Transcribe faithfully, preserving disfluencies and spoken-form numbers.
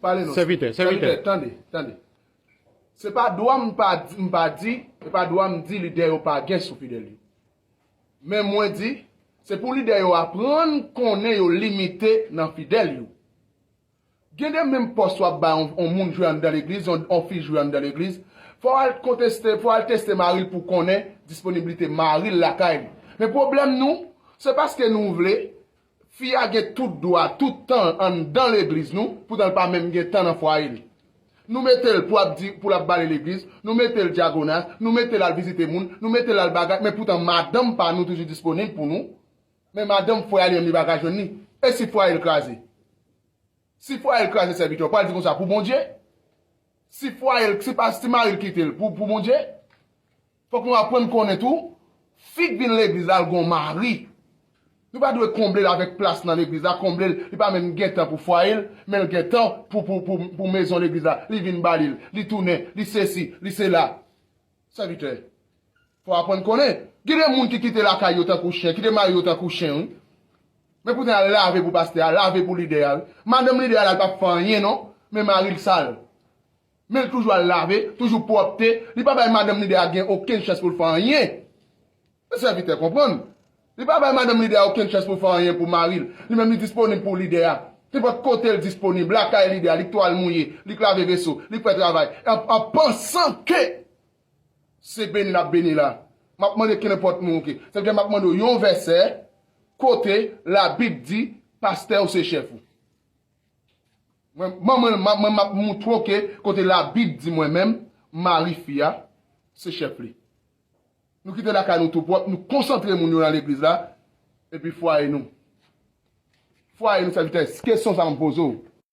Pale non. Sèvitè, sèvitè. Tande, tande. Se pa dwa m pa di, m pa di, se pa dwa m di lidè yo pa gen sou fidèl yo. Men mwen di, se pou lidè yo aprann konnen yo limite nan fidèl yo. Gen de menm pòs w ap bay yon, yon moun jwe anndan legliz, yon, yon fi jwe anndan legliz. Fò w al konteste, fò w al teste mari l pou konnen disponiblite mari l lakay li. Men pwoblèm nou, se paske nou vle, fi a gen tout dwa, tout tan anndan legliz nou, poutan l pa menm gen tan nan fwaye l. Nou mete l pou ap di, pou l ap bale legliz, nou mete l dyakonas, nou mete l al vizite moun, nou mete l al bagay, men poutan madanm pa nou toujou disponib pou nou. Men madanm frè a li menm li pa ka jwenn li. E si fwaye l kraze? Si fwaye l kraze, sèvitè, w pral di konsa pou Bondye? Si fwaye l, si pa, si mari l kite l pou, pou Bondye? Fòk nou aprann konnen tou, fi k vin legliz la, l gon mari. Nou pa dwe konble l avèk plas nan legliz la, konble l, li pa menm gen tan pou fwaye l, men l gen tan pou, pou, pou, pou mezon legliz la. Li vin bale l, li tounen, li sesi, li sela. Sèvitè, fò w aprann konnen. Gen de moun ki kite lakay yo tankou chen, kite mari yo tankou chen, wi. Men poutan al lave pou pastè a, lave pou lidè a, wi. Madanm lidè a la, l p ap fè anyen, non. Men mari l sal. Men l toujou al lave, toujou pwòpte. Li pa bay madanm lidè a gen okenn chans pou l fè anyen. Men sèvitè konprann. Li pa bay madanm lidè a okenn chans pou l fè anyen pou mari l. Li menm li disponib pou lidè a. Nenpòt kote l disponib, lakay lidè a, li k twal mouye, li k lave veso, li k fè travay. An, an pansan ke se beni l ap beni la. M ap mande kenenpòt moun, oke. Sèvitè, m ap mande w yon vèsè kote Labib di pastè w se chèf ou. Mwen, mwen, mwen, mwen, mwen m ap moutre w ke kote Labib di mwen menm, mari fi a, se chèf li. Nou kite lakay nou tou pwòp, nou konsantre moun yo nan legliz la, epi fwaye nou. Fwaye nou, sèvitè, kesyon sa m poze w.